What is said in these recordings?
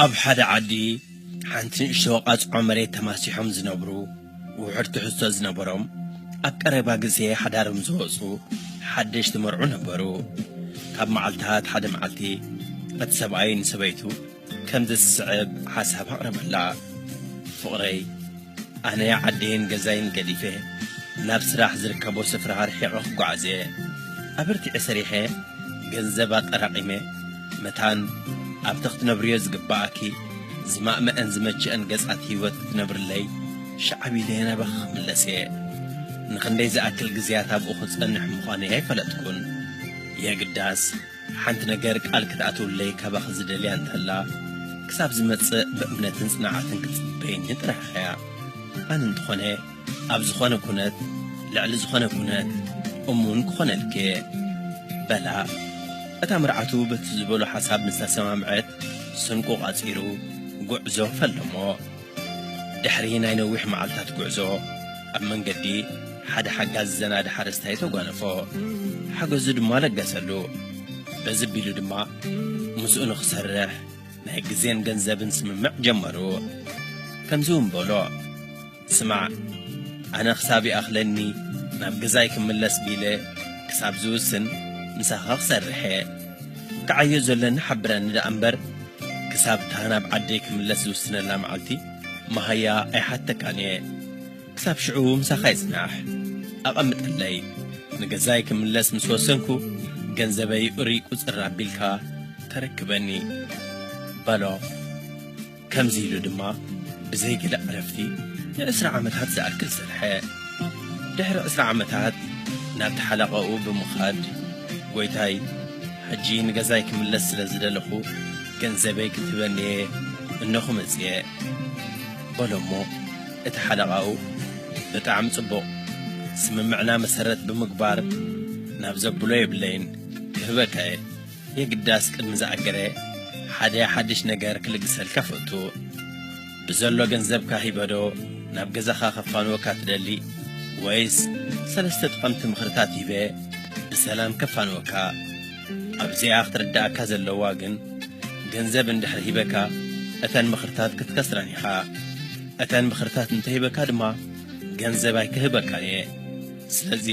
ኣብ ሓደ ዓዲ ሓንቲ ንእሽቶ ቃጽዖ መሬት ተማሲሖም ዝነብሩ፣ ውሑድ ትሕዝቶ ዝነበሮም፣ ኣብ ቀረባ ግዜ ሓዳሮም ዝወጹ ሓደሽቲ መርዑ ነበሩ። ካብ መዓልታት ሓደ መዓልቲ፣ እቲ ሰብኣይ ንሰበይቱ ከምዚ ዝስዕብ ሓሳብ ኣቕረበላ። ፍቕረይ፣ ኣነ ዓደይን ገዛይን ገዲፈ፣ ናብ ስራሕ ዝርከቦ ስፍራ ርሒቐ ክጓዓዝ እየ። ኣበርቲዐ ሰሪሐ፣ ገንዘብ ኣጠራቒመ፣ መታን ኣብቲ ክትነብርዮ ዝግብኣኪ ዝማእመአን ዝመችአን ገጻት ህይወት ክትነብርለይ፣ ሻዕብ ኢለ ናባኺ ክምለስ እየ። ንኽንደይ ዝኣክል ግዜያት ኣብኡ ክጸንሕ ምዃነይ ኣይፈለጥኩን። የግዳስ፣ ሓንቲ ነገር ቃል ክትኣትውለይ ካባኺ ዝደልያ እንተላ፣ ክሳብ ዝመጽእ ብእምነትን ጽንዓትን ክትጽበይኒ ጥራሕ እያ። ኣነ እንተኾነ፣ ኣብ ዝኾነ ኩነት፣ ልዕሊ ዝኾነ ኩነት፣ እሙን ክኾነልኪ እየ። በላ። እታ መርዓቱ በቲ ዝበሎ ሓሳብ ምስ ተሰማምዐት፣ ስንቁ ቃጺሩ፣ ጉዕዞ ፈለሞ። ድሕሪ ናይ ነዊሕ መዓልታት ጉዕዞ፣ ኣብ መንገዲ ሓደ ሓጋዚ ዘናዲ ሓረስታይ ተጓነፎ። ሓገዙ ድማ ለገሰሉ። በዚ ቢሉ ድማ ምስኡ ንኽሰርሕ ናይ ግዜን ገንዘብን ስምምዕ ጀመሩ። ከምዚ እውን በሎ፣ ስማዕ፣ ኣነ ክሳብ ይኣኽለኒ ናብ ገዛይ ክምለስ ቢለ ክሳብ ዝውስን ምሳኻ ክሰርሕ እየ። ክዓዮ ዘለኒ ሓብረኒ ደኣ እምበር፣ ክሳብ እታ ናብ ዓደይ ክምለስ ዝውስነላ መዓልቲ መሃያ ኣይሓተካን እየ። ክሳብ ሽዑ ምሳኻ ይጽናሕ። ኣቐምጠለይ። ንገዛይ ክምለስ ምስ ወሰንኩ፣ ገንዘበይ እሩይ ቁጽር ኣቢልካ ተረክበኒ፣ በሎ። ከምዚ ኢሉ ድማ ብዘይ ገለ ዕረፍቲ ንዕስራ ዓመታት ዝኣክል ሰርሐ። ድሕሪ ዕስራ ዓመታት ናብቲ ሓለቓኡ ብምኻድ፣ "ጎይታይ፣ ሕጂ ንገዛይ ክምለስ ስለ ዝደለኹ፣ ገንዘበይ ክትህበኒ እየ እነኹ መጽየ" በሎ። እሞ እቲ ሓለቓኡ፣ "ብጣዕሚ ጽቡቕ፣ ስምምዕና መሰረት ብምግባር ናብ ዘብሎ የብለይን፣ ክህበካ እየ። የግዳስ ቅድሚ ዝኣገረ ሓደ ሓድሽ ነገር ክልግሰልካ ፈቱ። ብዘሎ ገንዘብካ ሂበዶ ናብ ገዛኻ ከፋንወካ ትደሊ፣ ወይስ ሰለስተ ጠቐምቲ ምኽርታት ሂበ ብሰላም ከፋንወካ?" ኣብዚኣ ክትርድኣካ ዘለዋ ግን፣ ገንዘብ እንድሕር ሂበካ፣ እተን ምኽርታት ክትከስረን ኢኻ። እተን ምኽርታት እንተሂበካ ድማ፣ ገንዘብ ኣይክህበካን እየ። ስለዚ፣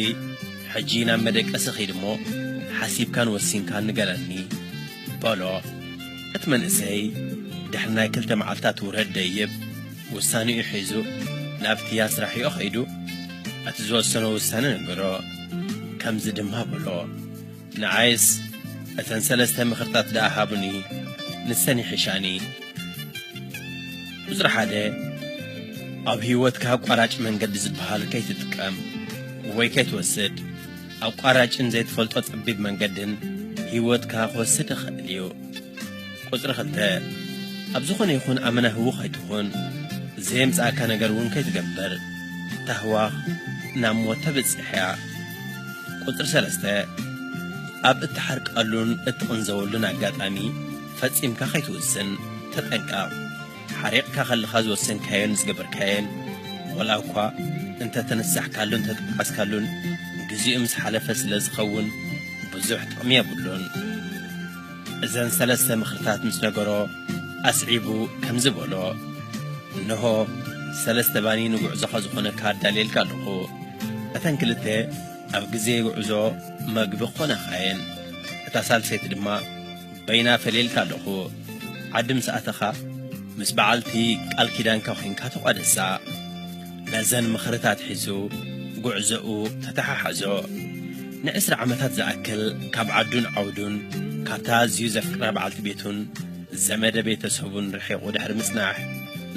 ሕጂ ናብ መደቀሲ ኺድ እሞ፣ ሓሲብካን ወሲንካን ንገረኒ፣ በሎ። እቲ መንእሰይ፣ ድሕሪ ናይ ክልተ መዓልታት ውረድ ደይብ፣ ውሳኔኡ ሒዙ፣ ናብቲ ኣስራሒኡ ኸይዱ፣ እቲ ዝወሰኖ ውሳነ ነገሮ። ከምዚ ድማ በሎ፣ ንዓይስ እተን ሰለስተ ምኽርታት ደኣ ሃቡኒ፣ ንሰን ይሕሻኒ። ቁጽሪ ሓደ፣ ኣብ ህይወትካ ኣቋራጭ መንገዲ ዝበሃል ከይትጥቀም ወይ ከይትወስድ። ኣቋራጭን ዘይትፈልጦ ጸቢብ መንገድን ህይወትካ ክወስድ ይኽእል እዩ። ቁጽሪ ክልተ፣ ኣብ ዝኾነ ይኹን ኣመና ህዉኽ ኣይትኹን። ዘየምጽኣካ ነገር እውን ከይትገብር። ታህዋኽ ናብ ሞት ተብጽሕ እያ። ቁጽሪ ሰለስተ፣ ኣብ እትሓርቀሉን እትቕንዘወሉን ኣጋጣሚ ፈጺምካ ከይትውስን ተጠንቀቕ። ሓሪቕካ ከለኻ ዝወሰንካዮን ዝገበርካዮን፣ ወላ እኳ እንተ ተነሳሕካሉን ተጠዓስካሉን፣ ግዜኡ ምስ ሓለፈ ስለ ዝኸውን ብዙሕ ጥቕሚ የብሉን። እዘን ሰለስተ ምኽርታት ምስ ነገሮ፣ ኣስዒቡ ከምዚ በሎ፣ "እንሆ፣ ሰለስተ ባኒ ንጉዕዞኻ ዝኾነካ ኣዳልየልካ ኣለኹ። እተን ክልተ ኣብ ግዜ ጉዕዞ መግቢ ክኾናኻ እየን። እታ ሳልሰይቲ ድማ በይና ፈልየልካ ኣለኹ። ዓዲ ምስ ኣተኻ፣ ምስ በዓልቲ ቃል ኪዳንካ ኾይንካ ተቋደሳ።" ነዘን ምኽርታት ሒዙ ጉዕዞኡ ተተሓሓዞ። ንዕስራ ዓመታት ዝኣክል ካብ ዓዱን ዓውዱን፣ ካብታ ኣዝዩ ዘፍቅራ በዓልቲ ቤቱን ዘመደ ቤተሰቡን ርሒቑ ድሕሪ ምጽናሕ፣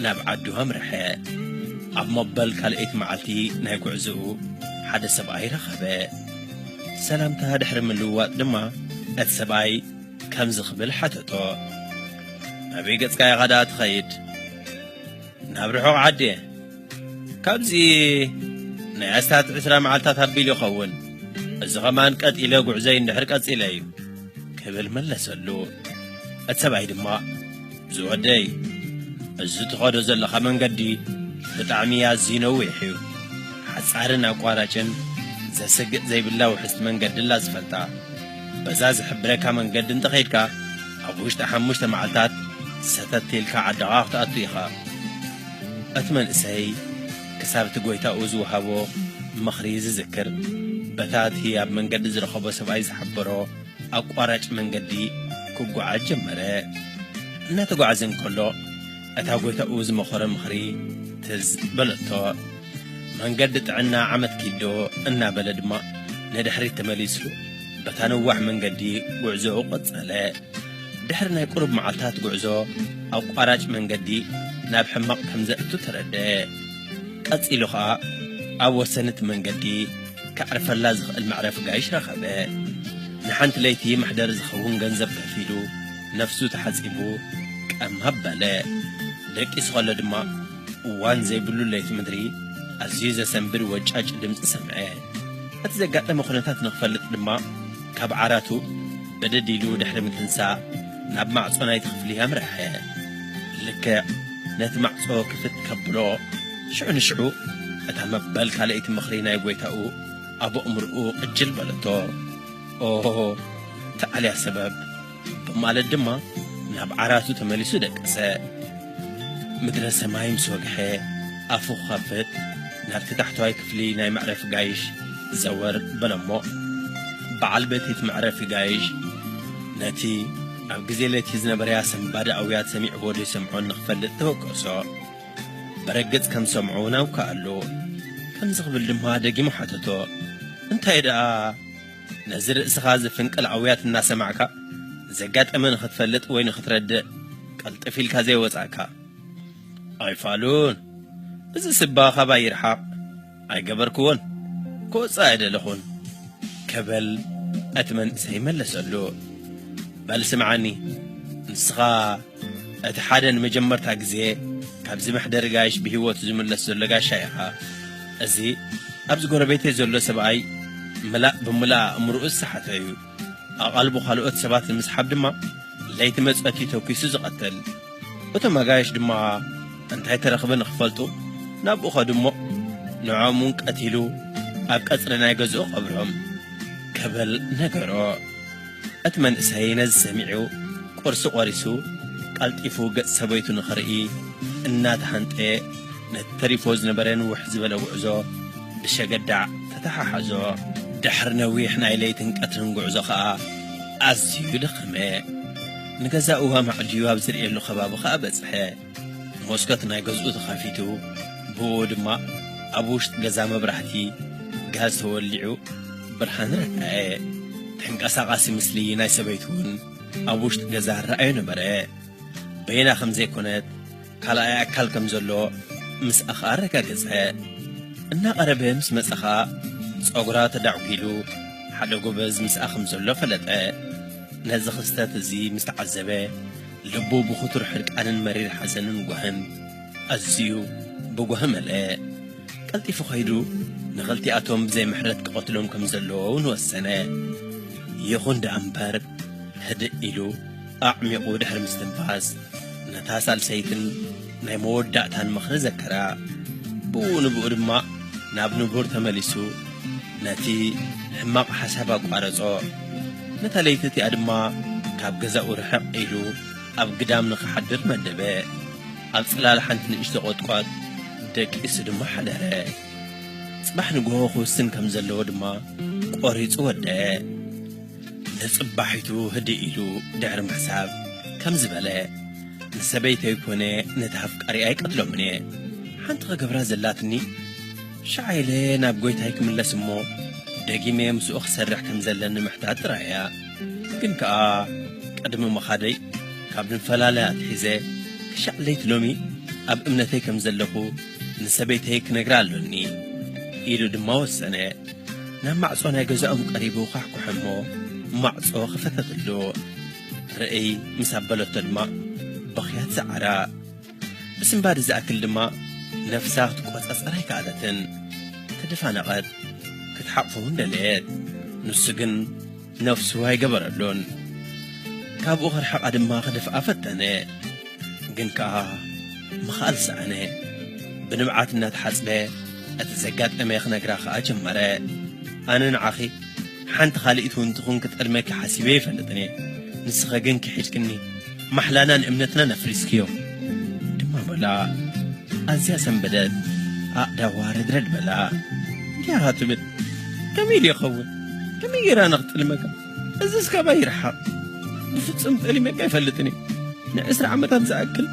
ናብ ዓዱ ኣምርሐ። ኣብ መበል ካልኣይቲ መዓልቲ ናይ ጉዕዞኡ ሓደ ሰብኣይ ረኸበ። ሰላምታ ድሕሪ ምልውዋጥ ድማ፣ እቲ ሰብኣይ ከምዚ ክብል ሓተቶ፣ "ናበይ ገጽካ ኢኻ ደኣ ትኸይድ?" "ናብ ርሑቕ ዓዲ እየ። ካብዚ ናይ ኣስታት ዕስራ መዓልታት ኣቢሉ ይኸውን። እዚ ኸማን ቀጥ ኢለ ጉዕዘይ እንድሕር ቀጺለ እዩ" ክብል መለሰሉ። እቲ ሰብኣይ ድማ፣ "ዝወደይ፣ እዚ ትኸዶ ዘለኻ መንገዲ ብጣዕሚ ኣዝዩ ነዊሕ እዩ። ሓጻርን ኣቋራጭን ዘስግእ ዘይብላ ውሕስቲ መንገዲ ኣላ ዝፈልጣ። በዛ ዝሕብረካ መንገዲ እንተኸይድካ፣ ኣብ ውሽጢ ሓሙሽተ መዓልታት ሰተት ኢልካ ዓድኻ ክትኣቱ ኢኻ። እቲ መንእሰይ ክሳብ እቲ ጎይታኡ ዝወሃቦ ምኽሪ ዝዝክር፣ በታ እቲ ኣብ መንገዲ ዝረኸቦ ሰብኣይ ዝሓበሮ ኣቋራጭ መንገዲ ክጓዓዝ ጀመረ። እናተጓዓዘ እንከሎ፣ እታ ጎይታኡ ዝመኸሮ ምኽሪ ትዝ በለቶ። መንገዲ ጥዕና ዓመት ኪዶ እናበለ ድማ ንድሕሪት ተመሊሱ፣ በታ ነዋሕ መንገዲ ጉዕዞኡ ቀጸለ። ድሕሪ ናይ ቁሩብ መዓልታት ጉዕዞ፣ ኣቋራጭ መንገዲ ናብ ሕማቕ ከም ዘእቱ ተረድአ። ቀጺሉ ኸኣ ኣብ ወሰን እቲ መንገዲ ከዕርፈላ ዝኽእል መዕረፊ ጋይሽ ረኸበ። ንሓንቲ ለይቲ መሕደሪ ዝኸውን ገንዘብ ከፊሉ፣ ነፍሱ ተሓጺቡ ቀም ኣበለ። ደቂሱ ከሎ ድማ፣ እዋን ዘይብሉ ለይቲ ምድሪ ኣዝዩ ዘሰንብድ ወጫጭ ድምጺ ሰምዐ። እቲ ዘጋጠመ ኩነታት ንኽፈልጥ ድማ፣ ካብ ዓራቱ በደድ ኢሉ ድሕሪ ምትንሳእ፣ ናብ ማዕጾ ናይቲ ክፍሊ ኣምርሐ። ልክዕ ነቲ ማዕጾ ክፍት ከብሎ፣ ሽዑ ንሽዑ እታ መበል ካልኣይቲ ምኽሪ ናይ ጎይታኡ ኣብ ኣእምሮኡ ቅጅል በለቶ። ኦሆ፣ ተዓልያ ሰበብ፣ በማለት ድማ ናብ ዓራቱ ተመሊሱ ደቀሰ። ምድረ ሰማይ ምስ ወግሐ፣ ኣፉ ክኸፍት፣ ናብቲ ታሕተዋይ ክፍሊ ናይ መዕረፊ ጋይሽ ዘወር በለሞ። በዓል ቤት እቲ መዕረፊ ጋይሽ፣ ነቲ ኣብ ግዜ ለይቲ ዝነበረያ ሰንባዲ ኣውያት ሰሚዕዎ ዶ ይሰምዖን ንኽፈልጥ ተወቀሶ። በረግጽ ከም ሰምዖ እውን ኣውከኣሉ። ከምዚ ክብል ድማ ደጊሙ ሓተቶ። እንታይ ደኣ፣ ነዚ ርእስኻ ዝፍንቅል ኣውያት እናሰማዕካ፣ ዘጋጠመ ንኽትፈልጥ ወይ ንኽትረድእ ቀልጥፍ ኢልካ ዘይወጻእካ? ኣይፋሉን፣ እዚ ስባ ካባይ ይርሓቕ፣ ኣይገበርክዎን፣ ክወጽእ ኣይደለኹን፣ ክብል እቲ መንእሰይ መለሰሉ። በል ስምዓኒ፣ ንስኻ እቲ ሓደ ንመጀመርታ ግዜ ካብዚ መሕደሪ ጋይሽ ብህይወቱ ዝምለስ ዘሎ ጋሻ ኢኻ። እዚ ኣብዚ ጎረቤተይ ዘሎ ሰብኣይ ምላእ ብምልኣ ኣእምሮኡ ዝሰሓተ እዩ። ኣቓልቦ ካልኦት ሰባት ንምስሓብ ድማ ለይቲ መጸቲ ተኲሱ ዝቐትል። እቶም ኣጋይሽ ድማ እንታይ ተረኽበ ንኽፈልጡ ናብኡ ኸዱ እሞ፣ ንዕኦም እውን ቀቲሉ ኣብ ቀጽሪ ናይ ገዝኡ ቀብሮም፣ ክብል ነገሮ። እቲ መንእሰይ ነዚ ሰሚዑ ቁርሲ ቆሪሱ ቀልጢፉ ገጽ ሰበይቱ ንኽርኢ እናተሃንጠየ፣ ነቲ ተሪፎ ዝነበረ ንውሕ ዝበለ ጉዕዞ ብሸገዳዕ ተተሓሓዞ። ድሕሪ ነዊሕ ናይ ለይትን ቀትርን ጉዕዞ ኸኣ ኣዝዩ ደኸመ። ንገዛኡ ኣማዕድዩ ኣብ ዝርእየሉ ከባቢ ኸኣ በጽሐ። መስኮት ናይ ገዝኡ ተኸፊቱ፣ ብኡ ድማ ኣብ ውሽጢ ገዛ መብራህቲ ጋዝ ተወሊዑ ብርሃን ረኣየ። ተንቀሳቓሲ ምስሊ ናይ ሰበይቱ እውን ኣብ ውሽጢ ገዛ ረኣዮ ነበረ። በይና ከም ዘይኮነት፣ ካልኣይ ኣካል ከም ዘሎ ምስኣ ኸኣ ኣረጋገጸ። እናቐረበ ምስ መጸ ኸኣ፣ ጸጉራ ተዳዕጒሉ፣ ሓደ ጎበዝ ምስኣ ከም ዘሎ ፈለጠ። ነዚ ክስተት እዚ ምስ ተዓዘበ፣ ልቡ ብኽቱር ሕርቃንን መሪር ሓዘንን ጓህን፣ ኣዝዩ ብጓሂ መልአ። ቀልጢፉ ኸይዱ፣ ንኽልቲኣቶም ብዘይ ምሕረት ክቐትሎም ከም ዘለዎ እውን ወሰነ። ይኹን ደኣ እምበር፣ ህድእ ኢሉ ኣዕሚቑ ድሕሪ ምስትንፋስ፣ ነታ ሳልሰይትን ናይ መወዳእታን ምኽሪ ዘከራ። ብኡ ንብኡ ድማ ናብ ንቡር ተመሊሱ፣ ነቲ ሕማቕ ሓሳብ ኣቋረጾ። ነታ ለይቲ እቲኣ ድማ ካብ ገዛኡ ርሕቕ ኢሉ ኣብ ግዳም ንኽሓድር መደበ። ኣብ ጽላል ሓንቲ ንእሽቶ ቖጥቋጥ ደቂሱ ድማ ሓደረ። ጽባሕ ንግሆ ክውስን ከም ዘለዎ ድማ ቆሪጹ ወደአ። ንጽባሒቱ ህድእ ኢሉ ድሕሪ ምሕሳብ ከምዚ በለ፣ ንሰበይተይ ኮነ ነቲ ኣፍቃሪኣ ኣይቀትሎምን እየ። ሓንቲ ክገብራ ዘላትኒ፣ ሻዕ ኢለ ናብ ጎይታይ ክምለስ እሞ፣ ደጊመ ምስኡ ክሰርሕ ከም ዘለኒ ምሕታት ጥራይ እያ። ግን ከኣ፣ ቅድሚ ምኻደይ፣ ካብ ንፈላለ ኣትሒዘ፣ ክሻዕ ለይቲ ሎሚ ኣብ እምነተይ ከም ዘለኹ ንሰበይተይ ክነግራ ኣሎኒ፣ ኢሉ ድማ ወሰነ። ናብ ማዕጾ ናይ ገዛኦም ቀሪቡ ኳሕኩሐ እሞ፣ ማዕጾ ኸፈተትሉ። ርእይ ምስ ኣበለቶ ድማ፣ በኽያት ሰዓራ። ብስንባድ ዝኣክል ድማ፣ ነፍሳ ክትቆጻጸር ኣይከኣለትን። ተደፋነቐት፣ ክትሓቕፎ እውን ደለየት። ንሱ ግን ነፍሱ ኣይገበረሉን። ካብኡ ክርሕቓ ድማ ክደፍኣ ፈተነ። ግን ከኣ ምኽኣል ሰኣነ። ብንብዓት እናተሓጽበ፣ እቲ ዘጋጠመ ክነግራ ከኣ ጀመረ። ኣነ ንዓኺ ሓንቲ ካልኢት እውን ትኹን ክጠልመኪ ሓሲበ ኣይፈልጥን እየ። ንስኸ ግን ክሒድክኒ፣ ማሕላናን እምነትናን ኣፍሪስክዮ ድማ በላ። ኣዝያ ሰንበደት። ኣእዳዋ ረድረድ በላ። እንዲያ ትብል። ከመይ ኢሉ ይኸውን? ከመይ ገይራ ንኽጥልመካ? እዚ እስካባ ይርሓቕ። ብፍጹም ጠሊመካ ኣይፈልጥን እየ። ንዕስራ ዓመታት ዝኣክል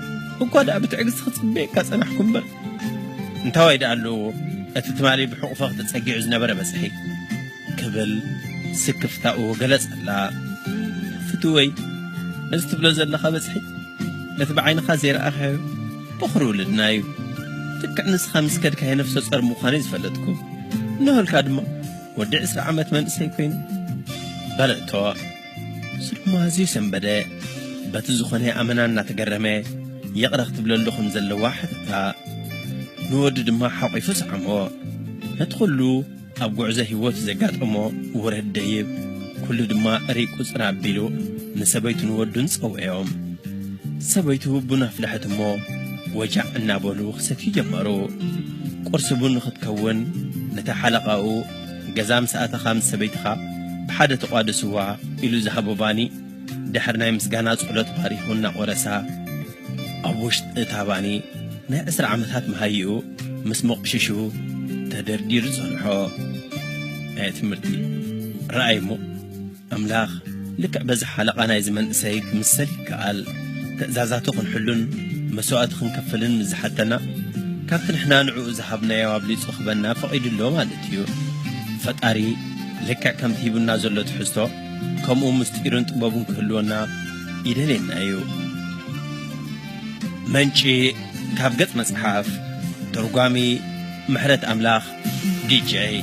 እኳ ደኣ ብትዕግስቲ ክጽበየካ ጸናሕኩ እምበር። እንታዋይ ደኣ ኣለዎ እቲ ትማሊ ብሕቑፋ ተጸጊዑ ዝነበረ በጽሒ? ክብል ስክፍታኡ ገለጸላ። ፍትወይ፣ እዚ ትብሎ ዘለኻ በጽሒ ነቲ ብዓይንኻ ዘይረኣኻዮ በኹሪ ውልድና እዩ። ልክዕ ንስኻ ምስ ከድካ የነፍሰ ጾር ምዃነይ ዝፈለጥኩ። እንሆልካ ድማ ወዲ ዕስራ ዓመት መንእሰይ ኮይኑ በለቶ። እሱ ድማ ኣዝዩ ሰንበደ። በቲ ዝኾነ ኣመና እናተገረመ ይቕረ ክትብለሉ ከም ዘለዋ ሓተታ። ንወዱ ድማ ሓቒፉ ሰዓሞ። ነቲ ኩሉ ኣብ ጉዕዞ ህይወቱ ዘጋጠሞ ውረድ ደይብ ኩሉ ድማ ሪቁ ጽን ኣቢሉ ንሰበይቱን ወዱን ጸውዕዮም። ሰበይቱ ቡን ኣፍለሐት እሞ ወጃዕ እናበሉ ክሰትዩ ጀመሩ። ቁርሲ ቡን ንኽትከውን ነታ ሓለቓኡ ገዛ ምስ ኣተኻ ምስ ሰበይትኻ ብሓደ ተቋደስዋ ኢሉ ዝሃቦ ባኒ ድሕሪ ናይ ምስጋና ጸሎት ባሪኹ እናቖረሳ ኣብ ውሽጢ እታ ባኒ ናይ ዕስራ ዓመታት መሃይኡ ምስ መቑሽሹ ተደርዲሩ ጸንሖ። ናይ ትምህርቲ ረኣይ እሞ ኣምላኽ ልክዕ በዚ ሓለቓ ናይዚ መንእሰይ ክምሰል ይከኣል። ትእዛዛቱ ክንሕሉን መስዋእቲ ክንከፍልን ምስ ዝሓተና ካብቲ ንሕና ንዕኡ ዝሃብናዮ ኣብሊጹ ክበና ፈቒዱ ኣሎ ማለት እዩ። ፈጣሪ ልክዕ ከምቲ ሂቡና ዘሎ ትሕዝቶ ከምኡ ምስጢሩን ጥበቡን ክህልወና ይደልየና እዩ። መንጪ ካብ ገጽ መጽሓፍ ተርጓሚ ምሕረት ኣምላኽ ዲጀይ።